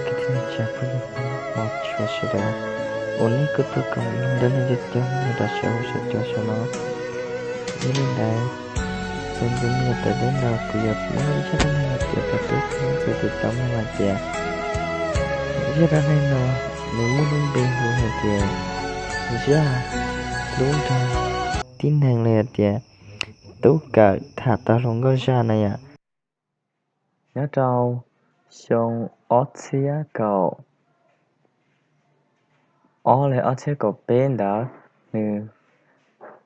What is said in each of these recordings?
Kwv tij neej tsa phooj ywg hmov tshua sawv daws, uas nej kuj tuaj koom mloog dab neeg coob coob los rau saum huab saum cua saum no. Yog li ntawd, txuas ntxiv mus rau thaum no kuv yuav muab ib zaj dab neeg hais tias rau peb txhua tus tau mloog hais tias, zaj dab neeg no nws muaj lub npe hu hais tias zaj hlub nrog tib neeg los yog tias tub kawm tham tau hluas nkauj zaj na yom. Nyob rau xyoo ob txhiab kaum ob los ob txhiab kaum peb ntawd, nws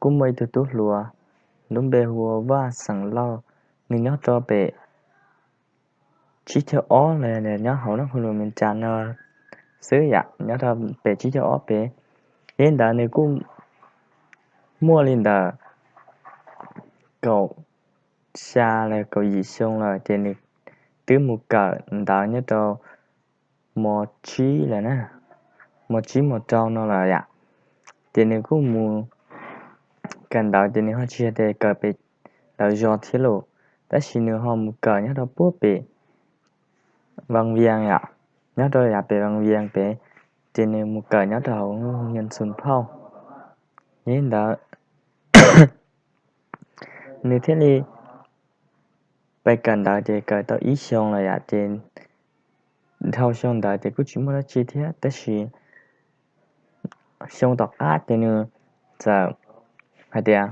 kuj muaj ib tug tub hluas lub npe hu ua Vaj Xeem Lauj. Nws nyob rau pem tsib caug ob los nyob hauv Naj Qhua Lus Mes Kas no xwb yom, nyob rau pem tsib caug ob pem. Yog li ntawd nws kuj muaj li ntawm kaum xya los kaum yim xyoo lawm ces nws twb mus kawm ntawv nyob rau mos tsib lawm na, mos tsib mos rau no lawm yom. Ces nws kuj mus kawm ntawv ces nws ho tsis yog tias kawm pem lawv zos thiab lauj, tab sis nws ho mus kawm nyob rau puag pem Vaj Vias yom, nyob rau yav pem Vaj Vias pem, ces nws mus kawm nyob rau hauv Naj Xus Phauj. Yog li ntawd nws thiaj li pais kawm ntawv ces kawm tau ib xyoo lawm yom, ces dhau xyoo ntawd ces kuj tsis muaj dab tsi thiab, tab sis xyoo tom qab ces nws txawm hais tias,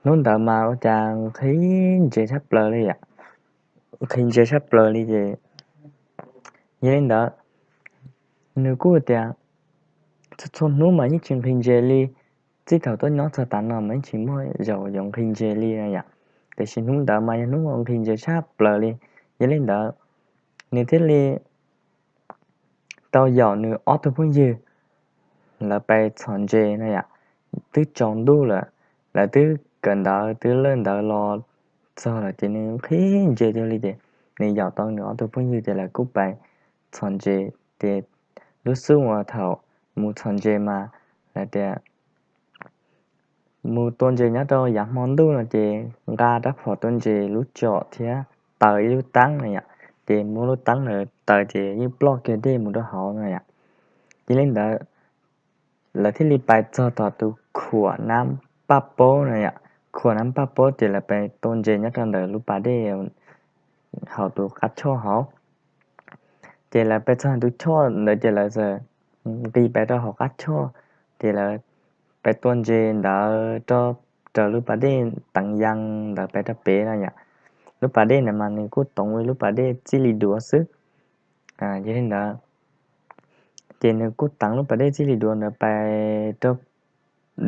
hnub ntawd mas ua cas nqhis ntses tshaj plaws li yom, nqhis ntses tshaj plaws li ces, yog li ntawd nws kuj tias, txhua txhua hnub mas yeej tsis nqhis ntses li, txij thaum tuaj nyob txog tav no mas yeej tsis muaj zaus yuav nqhis ntses li no yom, tiam sis hnub ntawd mas yog hnub uas nqhis ntses tshaj plaws li. Yog li ntawd nws thiaj li tau yaum nws ob tug phooj ywg, lawv pais txhom ntses no yom, twb tsaus ntuj lawm, lawv twb kawm ntawv twb lawj ntawv los txog lawm ces nws nqhis ntses tiag li ces nws yaum tau nws ob tug phooj ywg ces lawv kuj pais txhom ntses. Ces lub xub uas thaum mus txhom ntses mas lawv tias mus tua ntses nyob rau yav hmo ntuj no ces nqa rab phom tua ntses lub tsom thiab taws ib lub teeb no yom, ces muab lub teeb ntawd taws ces yeej ploj kiag dej mus rau hauv no yom. Yog li ntawd lawv thiaj li pais txog tom tus khuam Nab Paj Paub no yom, khuam Nab Paj Paub ces lawv pais tua ntses nyob rau ntawm lub pas dej hauv tus qab choj hauv. Ces lawv pais txog tus choj ntawd ces lawv txawm nqis pais rau hauv qab choj, ces lawv pais tua ntses ntawd rau raws lub pas dej teev yees ntawd pais rau pem no yom. Lub pas dej ntawd mas nws kuj toov ua lub pas dej txij li duav xwb. Yog li ntawd ces nws kuj teev lub pas dej txij li duav ntawd pais rau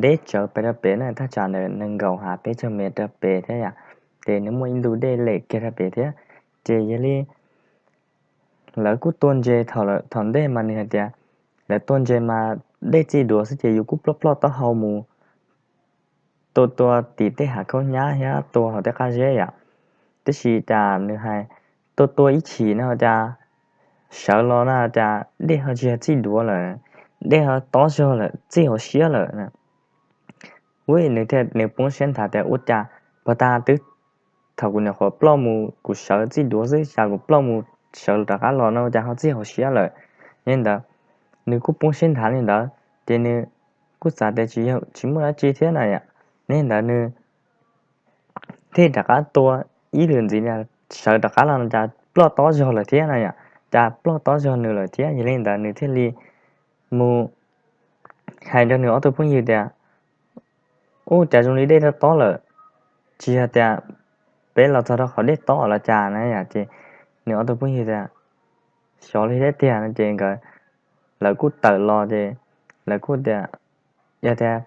deb tsawv pais rau pem na, thaj tsam ntawd nees nkaum ha peb caug mev rau pem thiab yom. Ces nws muaj ib ntu dej lem kiag rau pem thiab. Ces yog li lawv kuj tua ntses thaum, thaum ntej mas nws hais tias lawv tua ntses mas dej txij duav xwb ces yus kuj ploj ploj taub hau mus tua tua tim tej hav khaub nyab thiab tua hauv tej qab zeb yom. Tab sis cas nws hais tua tua ib chim no cas sawv los na cas dej ho tsis yog txij duav lawm, dej ho tob zog lawm txij hauv siab lawm. Ua nws thiaj nws poob siab nthav tias ua cas puag ta twb thaum kuv nyuam qhuav ploj mus kuv sawv txij duav xwb cas kuv ploj mus sawv rov qab los no ua cas ho txij hauv siab lawm. Yog li ntawd nws kuj poob siab nthav li ntawd ces nws kuj xav tias tsis yog tsis muaj dab tsi thiab na yom. Yog li ntawd nws thiaj rov qab tua ib lwm ntxiv, sawv rov qab los no cas ploj tob zog lawm thiab na yom, cas ploj tob zog nws lawm thiab. Yog li ntawd nws thiaj li mus hais rau nws ob tug phooj ywg tias, ub, cas zoo li dej tob tob lawm, tsis yog tias peb los txog rau qhov dej tob los cas na yom. Ces nws ob tug phooj ywg tias, xyov li thiab tiag no ces nkawd, lawv kuj tawm los ces lawv kuj tias, yog tias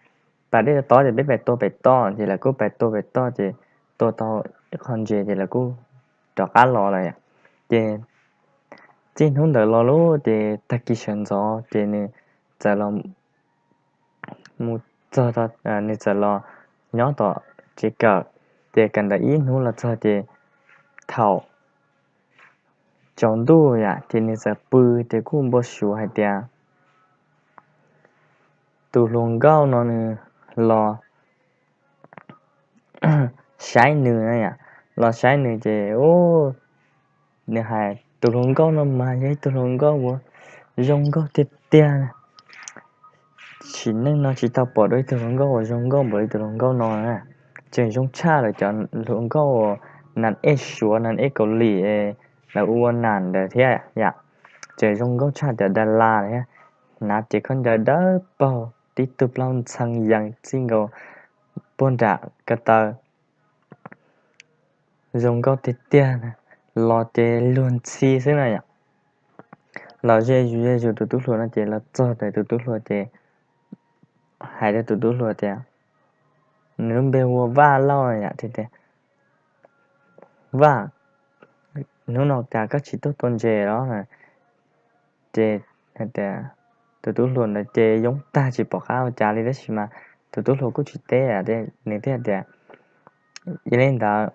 pas dej tob ces peb pais tua pem toj. Ces lawv kuj pais tua pem toj ces tua tau ib qho ntses ces lawv kuj rov qab los lawm. Ces txij hnub ntawd los lub ces tag kis sawv ntxov ces nws txawm los mus txog, nws txawm los nyob tom tsev kawm. Ces kawm ntawv ib hnub los txog ces thaum tsaus ntuj yom ces nws txawm pw ces kuj npau suav hais tias tus hluas nkauj no nws los saib nws na yom, los saib nws ces ub, nws hais Tus hluas nkauj no mas yog ib tug hluas nkauj uas zoo nkauj tiag tiag. Sim neej no tsis tau pom dua ib tug hluas nkauj uas zoo nkauj npaum li tus hluas nkauj no. Tseem zoo tshaj lawm cov hluas nkauj uas nas ej Suav nas ej Kaus Lim, lawv ua nas ntawd thiab yom. Tseem zoo nkauj tshaj cov das las thiab. Hnav cev khaub ncaws dawb paug, tib tug plaub ntxhee yees txij nkaus puag nram ko taw. Zoo nkauj tiag tiag. Los ces luag ntxhi xwb na yom. Los ze zus ze zus tus tub hluas no ces los txog ntawm tus tub hluas ces hais rau tus tub hluas tias, nws lub npe hu ua Vaj Lauj yom, tias, Vaj, hnub no cas koj tsis tuaj tua ntses los? Ces hais tias, tus tub hluas ntawd ces yoob tag tsis pom qab ua cas li tab sis mas tus tub hluas kuj tsis teb, nws thiaj tias, yog li ntawd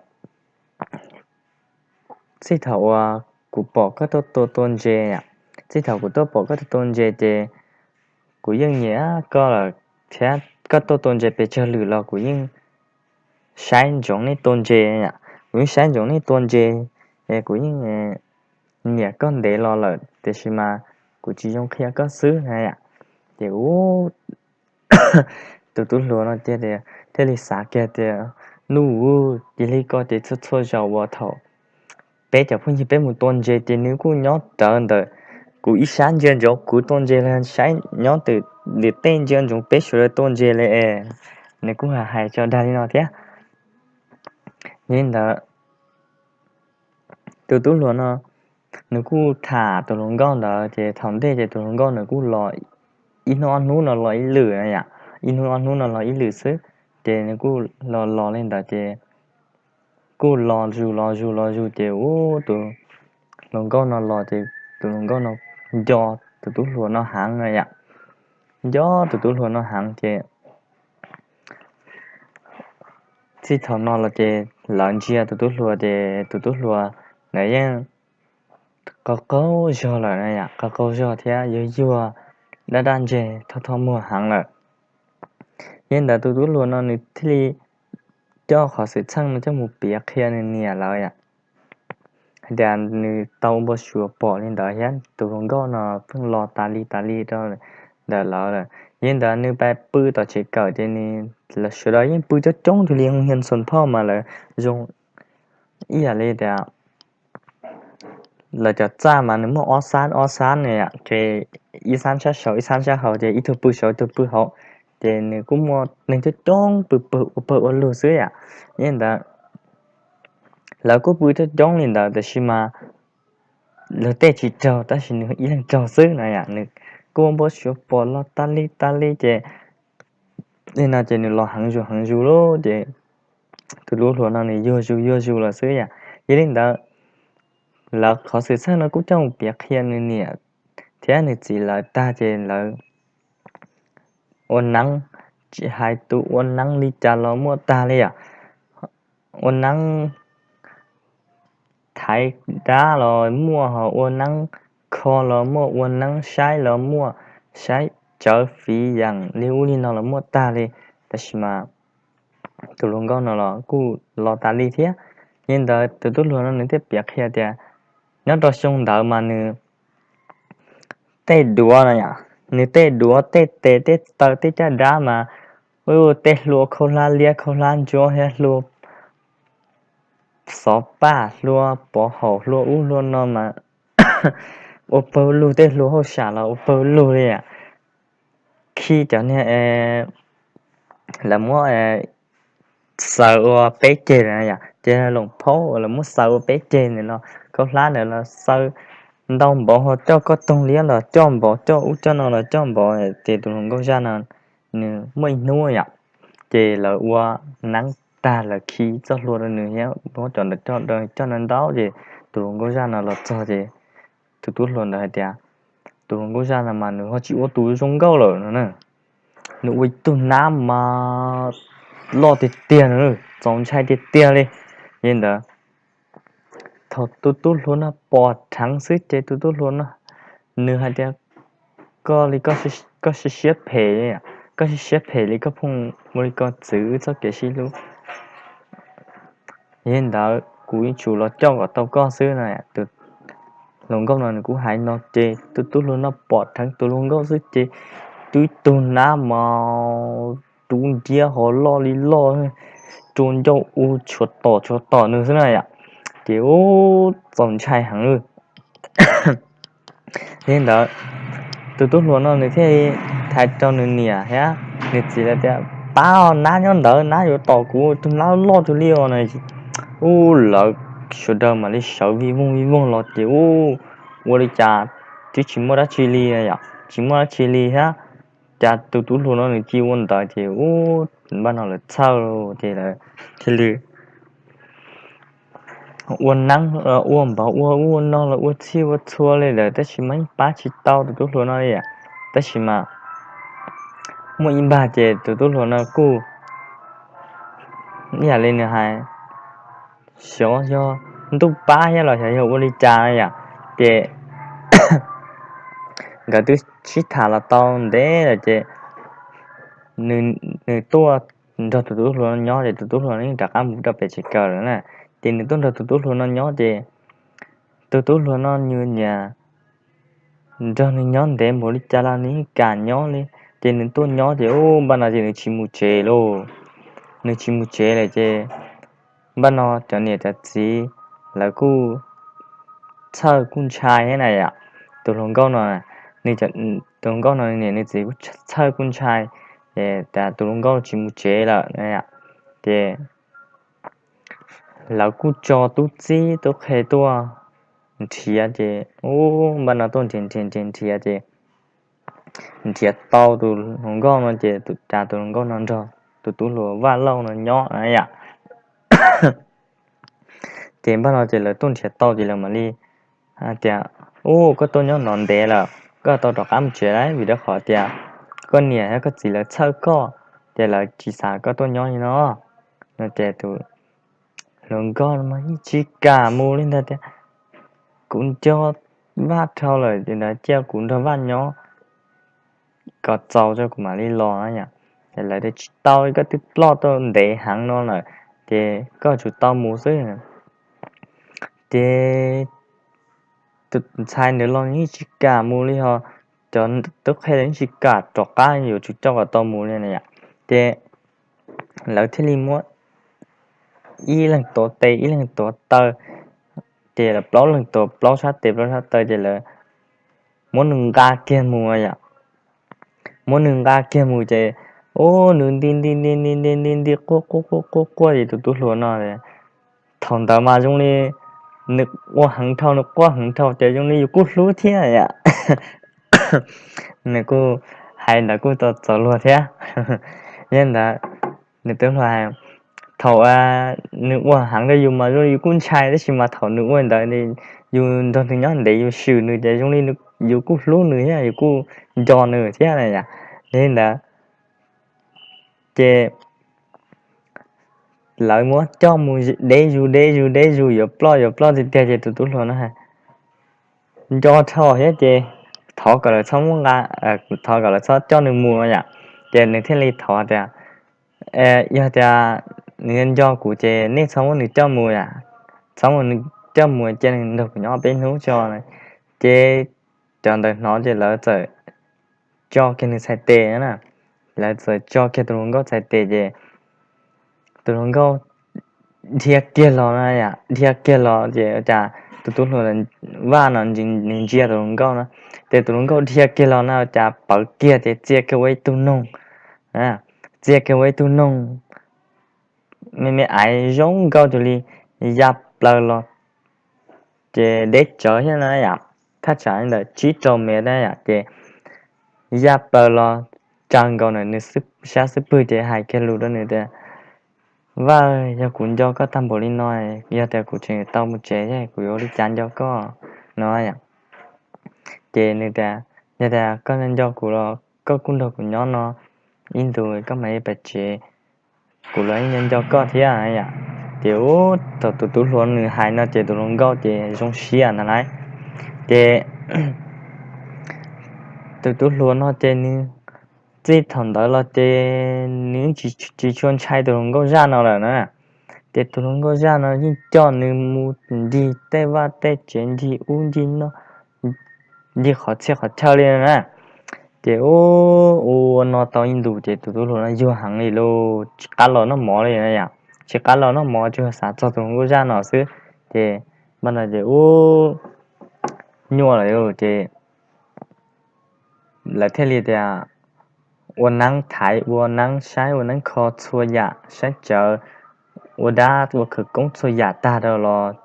txij thaum uas kuv pom koj tuaj tua tua ntses, txij thaum kuv tuaj pom koj tuaj tua ntses ces kuv yeej nyiam koj lawm thiab. Koj tuaj tua ntses pes tsawg lwm los kuv yeej saib ntsoov nej tua ntses, kuv yeej saib ntsoov nej tua ntses, kuv yeej nyiam koj ntev los lawm tiam sis mas kuv tsis zoo qhia koj xwb na yom. Ces tus tub hluas no thiaj li xav kiag tias, nub, cia li ko ces txhua txhua zaus uas thaum peb cov phooj ywg peb mus tua ntses ces nws kuj nyob rawv ntawm kuv ib sab ntsia ntsoov kuv tua ntses los saib nyob twm tej ntsia ntsoov peb sawv daws tua ntses li es. Nws kuj hais tso dag li no thiab. Yog li ntawd tus tub hluas no nws kuj tham tus hluas nkauj ntawd ces thaum ntej ces tus hluas nkauj nws kuj los ib hnub ob hnub no los ib lwm na yom, ib hnub ob hnub no los ib lwm xwb. Ces nws kuj los los li ntawd ces kuj los zus los zus los zus ces ub tus hluas nkauj no los ces tus hluas nkauj no nco tus tub hluas no heev na yom, nco tus tub hluas no heev ces txij thaum no los ces lawv ntsia tus tub hluas ces tus tub hluas ntawd yeej qaug qaug zog lawm na yom, qaug qaug zog thiab yuag yuag daj daj ntseg thoj thoj muag heev lawm. Yog li ntawd tus tub hluas no nws thiaj li coj qhov xwm txheej no coj mus piav qhia nws niam lawv yom, hais tias nws tau ua npau suav pom li ntawd thiab tus hluas nkauj no pheej los tas li tas li rau ntawm lawv lawm. Yog li ntawd nws pais pw tom tsev kawm ces nws, sawv daws yeej pw coob coob li, hoo hias ntxhuas phauj mas lawv zoo ib yam li tias lawv cov txaj mas nws muaj ob xab ob xab ne yom, ces ib xab sab saud ib xab sab hauv ces ib tug pw saud ib tug pw hauv, ces nws kuj muaj neeg coob coob pw pw ua pawg ua lug xwb yom. Yog li ntawd lawv kuj pw coob coob li ntawd tab sis mas luag tej tsis raug tab sis nws ib leeg raug xwb na yom, nws kuj ua npau suav pom los tas li tas li ces li no ces nws los heev zus heev zus lawm ces tus tub hluas no nws yuag zus yuag zus los xwb yom. Yog li ntawd lawv qhov xwm txheej no kuj coj mus piav qhia nws niam thiab nws txiv lawv tag ces lawv ua neeb, tsis hais tus ua neeb li cas los muaj tag li yom, ua neeb thaiv dab los muaj, ho ua neeb kho los muaj, ua neeb saib los muaj, saib tsawv fiv yeem li ub li no los muaj tag li. Tab sis mas tus hluas nkauj no los kuj los tas li thiab. Yog li ntawd tus tub hluas no nws thiaj piav qhia tias nyob rau xyoo ntawd mas nws tej duav no yom, nws tej duav tej tes tej taw tej caj dab mas tej hlua khaub hlab liab khaub hlab ntsuab thiab hlua xov paj hlua pov haum hlua ub hlua no mas ua pawg lug, tej hlua hauj sam los ua pawg lug li. Khi cov niag lawv muab xaws ua peb ceg na yom, ces loos phaub uas lawv muab xaws ua peb ceg ntawm no, khaub hlab ntawd los xaws ntau npaum, ho coj koj toog liab los coj npaum, coj ub coj no los coj npaum, ces tus hluas nkauj zaj no nws muaj ib hnub yom, ces lawv ua neeb tag lawv khi txoj hlua rau nws thiab muab cov ntawd coj ntau ntau ces tus hluas nkauj zaj no los txog ces tus tub hluas ntawd hais tias, tus hluas nkauj zaj no mas nws ho tsis ua tus zoo nkauj lawm no na, nws ua ib tug nab mas loj tiag tiag no, txaus ntshai tiag tiag li. Yog li ntawd thaum tus tub hluas no pom dheev xwb ces tus tub hluas no nws hais tias, koj li, koj siab siab phem, koj siab siab phem li koj pheej ua li ko txwv wb txoj kev sib hlub. Yog li ntawd kuv yuav tsum los coj kom tau koj xwb no. Tus hluas nkauj no nws kuj hais no ces tus tub hluas no pom dheev tus hluas nkauj xwb ces twb ib tug nab mas dub nciab ho loj li loj, rua ncauj ua tshuav tom tshuav tom nws xwb na yom. Ces ub, txaus ntshai heev li. Li ntawd, tus tub hluas no nws thiaj li hais rau nws niam thiab nws txiv lawv tias, pab, nab nyob ntawd, nab yuav tom kuv, tus nab loj kawg li os no. Ub, lawv sawv daws mam li sawv vij voog vij voog los ces ub, ua li cas twb tsis muaj dab tsi li yom, tsis muaj dab tsi li thiab. Cas tus tub hluas no nws cia ua ntawd ces ub, npaj no lawv txhawj ces lawv thiaj li ua neeb, ua npov, ua ub ua no los ua txhij ua txhua li lawm tab sis mas yeej pab tsis tau tus tub hluas no li. Tab sis mas muaj ib npag ces tus tub hluas no kuj ib yam li nws hais, xyov yog ntuj pab thiab los xyov yog ua li cas yom. Ces nkawd twb sib tham los tau ntev lawm ces nws tuaj nrog tus tub hluas no nyob ces tus tub hluas no yeej rov qab mus rau pem tsev kawm lawm na. Ces nws tuaj nrog tus tub hluas no nyob ces tus tub hluas no nws niam nrog nws nyob ntev npaum li cas los nws yeej kam nyob li. Ces nws tuaj nyob ces ub, npaj no ces nws tsis mus tsev lauj. Nws tsis mus tsev lawm ces npaj no cov niam cov txiv lawv kuj txhawj kuj ntshai thiab na yom. Tus hluas nkauj no, nws, tus hluas nkauj no niam nws txiv kuj txhawj kuj ntshai, ces tas tus hluas nkauj tsis mus tsev lawm na yom. Ces lawv kuj tso tub txib tub qhe tuaj nrhiav ces ub, npaj no tuaj nrhiav nrhiav nrhiav nrhiav ces nrhiav tau tus hluas nkauj no ces tus, cas tus hluas nkauj no nrog tus tub hluas Vaj Lauj no nyob na yom. Ces npaj no ces lawv tuaj nrhiav tau ces lawv mam li tias, ub, koj tuaj nyob no ntev lawm, koj tau rov qab mus tsev lawm vim rau qhov tias koj niam thiab koj txiv lawv txhawj koj, ces lawv tsis xav koj tuaj nyob li no. No ces tus hluas nkauj no mas yeej tsis kam mus li ntag tias, kuv nco Vaj dhau lawm ces ntawd cia kuv nrog Vaj nyob kom txaus tso kuv mam li los na yom. Ces lawv tias tsis tau, koj twb ploj tau ntev heev no lawm, ces koj tsum tau mus xwb. Ces tus ntxhais ntawd los yeej tsis kam mus li ho, cov tub qhe los yeej tsis kam rov qab yuav tsum coj kom tau mus li na yom. Ces lawv thiaj li muab ib leeg tuav tes ib leeg tuav taw, ces lawv plaub leeg tuav plaub sab tes plaub sab taw ces lawv muab nws nqa kiag mus yom. Muab nws nqa kiag mus ces, ub, nws nti nti nti nti nti nti nti quaj quaj quaj quaj quaj ces tus tub hluas no, thaum ntawd mas zoo li nws ua heev dhau, nws quaj heev dhau ces zoo li yus kuj hlub thiab yom. Nws kuj hais ntawd kuj tau txaus luag thiab. Yog ntawd, nws tub hluas hais, thaum nws ua heev rau yus mas zoo li yus kuj ntshai tab sis mas thaum nws ua ntawd, yus nrog nws nyob ntev yus swm nws ces zoo li yus kuj hlub nws thiab yus kuj nco nws thiab na yom. Yog li ntawd ces lawv muab coj mus deb zus deb zus deb zus yuav ploj yuav ploj tiag tiag ces tus tub hluas no nco dhau thiab ces thov kom lawv txhob muab nqa, thov kom lawv txhob coj nws mus yom. Ces nws thiaj li thov tias, yog tias nws nco kuv ces nej txhob muab nws coj mus yom, txhob muab nws coj mus, cia nws nrog kuv nyob peb hnub tso. Ces cov ntawd hnov ces lawv txawm tso kiag nws txhais tes na, lawv txawm tso kiag tus hluas nkauj txhais tes ces tus hluas nkauj dhia kiag los na yom, dhia kiag los ces cas tus tub hluas Vaj no nws ntsia tus hluas nkauj na, ces tus hluas nkauj dhia kiag los na cas pawv kiag ces txia kiag ua ib tug noog, txia kiag ua ib tug noog me me aiv zoo nkauj tus li ya plaws los ces deb tsawv thiab na yom, thaj tsam li ntawm tsib rau mev na yom, ces ya plaws los tsaws nkaus ntawm nws sab xub pwg ces hais kiag lus rau nws tias, Vaj, yog kuv nco koj tag npaum li no, yog tias kuv tseem tau mus tsev thiab kuv yuav ua li cas nco koj no yom. Ces nws tias, yog tias koj nco kuv los koj kuj nrog kuv nyob no ib ntus koj mam li pais tsev, kuv los yeej nco koj thiab yom. Ces ub, thaum tus tub hluas nws hais no ces tus hluas nkauj ces zoo siab ntag lauj. Ces tus tub hluas no ces nws txij thaum ntawd los ces nws tsis tshua ntshai tus hluas nkauj zaj no lawm na. Ces tus hluas nkauj zaj no yeej coj nws mus ncig tej vaj tej tsev, ncig ub ncig no, ncig qhov txhia qhov chaw li na. Ces ua ua no tau ib ntus ces tus tub hluas no yuag heev li lauj, tsis qab los noj mov li na yom, tsis qab los noj mov, tsuas xav txog tus hluas nkauj zaj no xwb. Ces npaj no ces ua nyuaj lawm ces lawv thiaj li tias ua neeb thaiv, ua neeb saib, ua neeb kho txhua yam, saib tsawv, ua dab ua khawv koob txhua yam tag rau los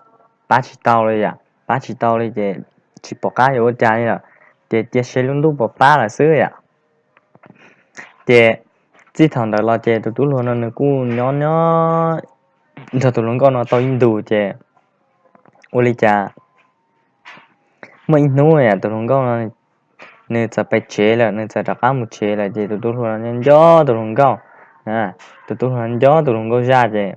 pab tsis tau li yom, pab tsis tau li ces tsis pom qab yuav ua cas li lawm, ces cia siab lub ntuj puas pab lawm xwb yom. Ces txij thaum ntawd los ces tus tub hluas no nws kuj nyob nyob nrog tus hluas nkauj no tau ib ntus ces ua li cas muaj ib hnub tus hluas nkauj no nws txawm pais tsev lawm, nws txawm rov qab mus tsev lawm ces tus tub hluas no nco tus hluas nkauj, tus tub hluas nco tus hluas nkauj zaj ces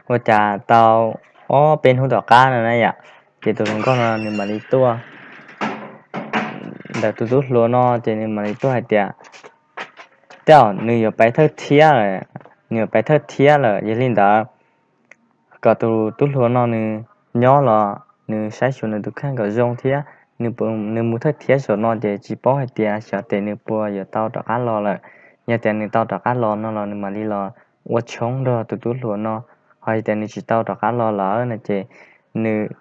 ua cas tau ob peb hnub tom qab no na yom, ces tus hluas nkauj no nws mam li tuaj, ntawm tus tub hluas no ces nws mam li tuaj hais tias tej zaum nws yuav pais thawj thiab lawm, nws yuav pais thawj thiab lawm, yog li ntawd kom tus tub hluas no nws nyob los nws saib xyuas nws tus kheej kom zoo thiab. Nws mus thawj thiab zaum no ces tsis paub hais tias xyov tes nws puas yuav tau rov qab los lawm. Yog tias nws tau rov qab los no los nws mam li los ua tshoob nrog tus tub hluas no. Ho yog tias nws tsis tau rov qab los lawm no ces nws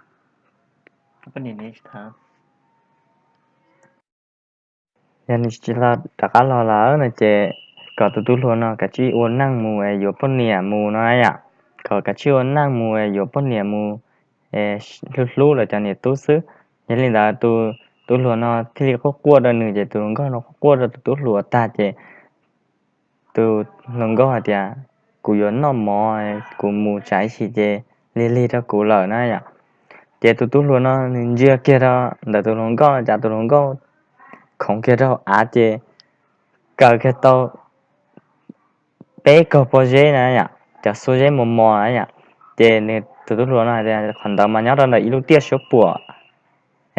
yog nws tsis rov qab los lawm no ces kom tus tub hluas no kav tsij ua neej mus es yuav poj niam mus no yom, kom kav tsij ua neej mus es yuav poj niam mus, hlub hlub lawv cov niam tub xwb. Yog li ntawd tus tub hluas no thiaj li quaj quaj rau nws ces tus hluas nkauj no quaj quaj rau tus tub hluas tag ces tus hluas nkauj hais tias kuv yuav noj mov, kuv mus tsam ib chim ces lig lig rau kuv lawm na yom. Ces tus tub hluas no nws ntsia kiag rau ntawm tus hluas nkauj no cas tus hluas nkauj khoov kiag rau hauv av ces kaw kiag tau peb kaug pob zeb na yom, cov xuab zeb mos mos na yom. Ces nws tus tub hluas no hais tias qhov ntawd mas nyob rau ntawm ib lub tiaj suab puam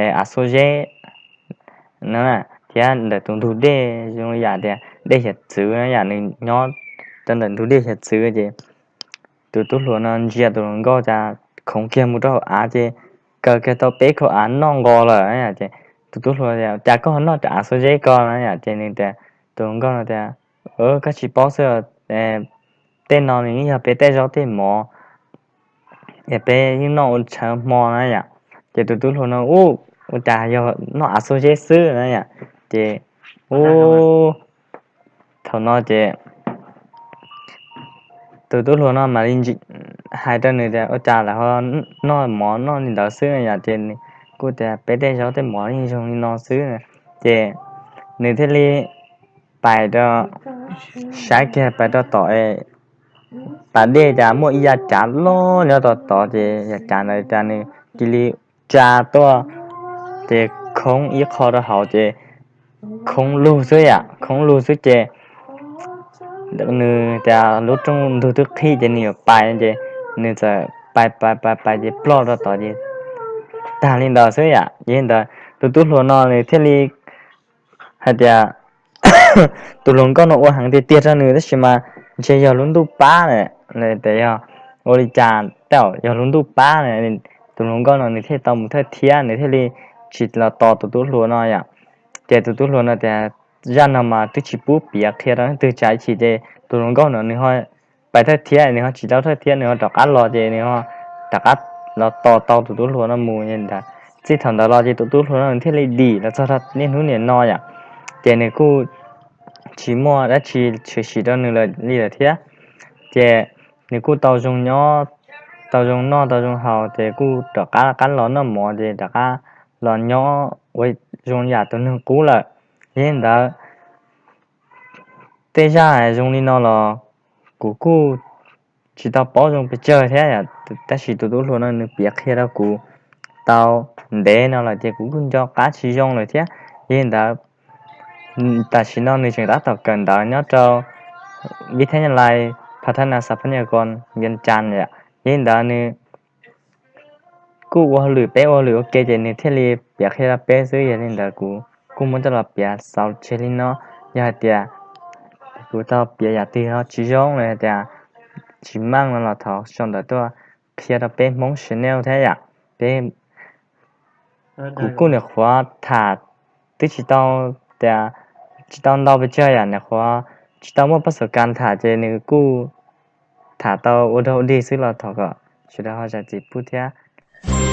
av xuab zeb no thiab ntawm tus ntug dej zoo li yam tias dej hiav txwv na yom, nws nyob rau ntawm ntug dej hiav txwv ces tus tub hluas no ntsia tus hluas nkauj cas khoov kiag mus rau hauv av ces kaw kiag tau peb kaug av noj nqos lawm na yom. Ces tus tub hluas tias cas koj ho noj cov av xuab zeb ko na yom, ces nws tias, tus hluas nkauj no tias koj tsis paub xwb, tej no nws yeej yog peb tej zaub tej mov es peb yeej noj ua tshaav hmo na yom. Ces tus tub hluas no ua cas yog noj av xuab zeb xwb na yom. Ces ua thaum no ces tus tub hluas no mam li hais rau nws tias ua cas lawv ho noj mov noj li ntawd xwb no yom. Ces nws kuj tias peb tej zaub tej mov yeej zoo li no xwb. Ces nws thiaj li pais rau, saib kiag pais rau tom pas dej cas muaj ib yav cav loj nyob rau tod ces yav cav ntawd cas nws cia li tsa tuaj ces khoob ib qho rau hauv ces khoob lug xwb yom, khoob lug xwb ces nws tias lub rooj ntug twb qhib ces nws yuav pais ces nws txawm pais pais pais pais ces ploj rau tod ces tag li ntawd xwb yom. Yog li ntawd tus tub hluas no nws thiaj li hais tias tus hluas nkauj no ua heev tiag tiag rau nws tab sis mas ntshe yog lub ntuj pab na, tias yog ua li cas tej zaum yog lub ntuj pab na, tus hluas nkauj no nws thiaj tau mus thawj thiab, nws thiaj li tsis los tos tus tub hluas no yom. Ces tus tub hluas no tias zaj no mas twb tsis pub piav qhia rau leej twg tsam ib chim ces tus hluas nkauj no nws ho pais thawj thiab, nws ho tsis tau thawj thiab, nws ho rov qab los ces nws ho rov qab los tos tau tus tub hluas no mus ntag. Txij thaum ntawd los ces tus tub hluas no nws thiaj li dim los txog rau niaj hnub niam no yom. Ces nws kuj tsis muaj dab tsi tshwm sim rau nws li lawm thiab. Ces nws kuj tau zoo nyob, tau zoo noj tau zoo haus ces kuj rov qab qab los noj mov ces rov qab los nyob ua zoo yam tus neeg qub lawm. Yog li ntawd tej zaj zoo li no los kuv kuj tsis tau paub zoo pes tsawg thiab, tab sis tus tub hluas no nws piav qhia rau kuv tau ntev no lawm ces kuv kuj nco qab tsis zoo lawm thiab. Yog li ntawd tam sim no nws tseem tab tom kawm ntawv nyob rau Vib Thab Nyab Lais Phav Thab Nas Xav Phab Nyas Koos Vias Cas yom. Yog li ntawd nws kuj ua hauj lwm, peb ua hauj lwm ua ke ces nws thiaj li piav qhia rau peb xwb. Yog li ntawd kuv kuj muab coj los piav xaus tseg li no. Yog hais tias kuv tau piav yam twg ho tsis zoo los hais tias tsis meej no los thov sau ntawv tuaj qhia rau peb Hmoob Channel thiab yom. Peb, kuv kuj nyuam qhuav tham twb tsis tau tias, tsis tau ntau pes tsawg yom, nyuam qhuav tsis tau muaj pab xav kas tham ces nws kuj tham tau ua dog ua dig xwb los thov kom sawv daws ho zam txim pub thiab.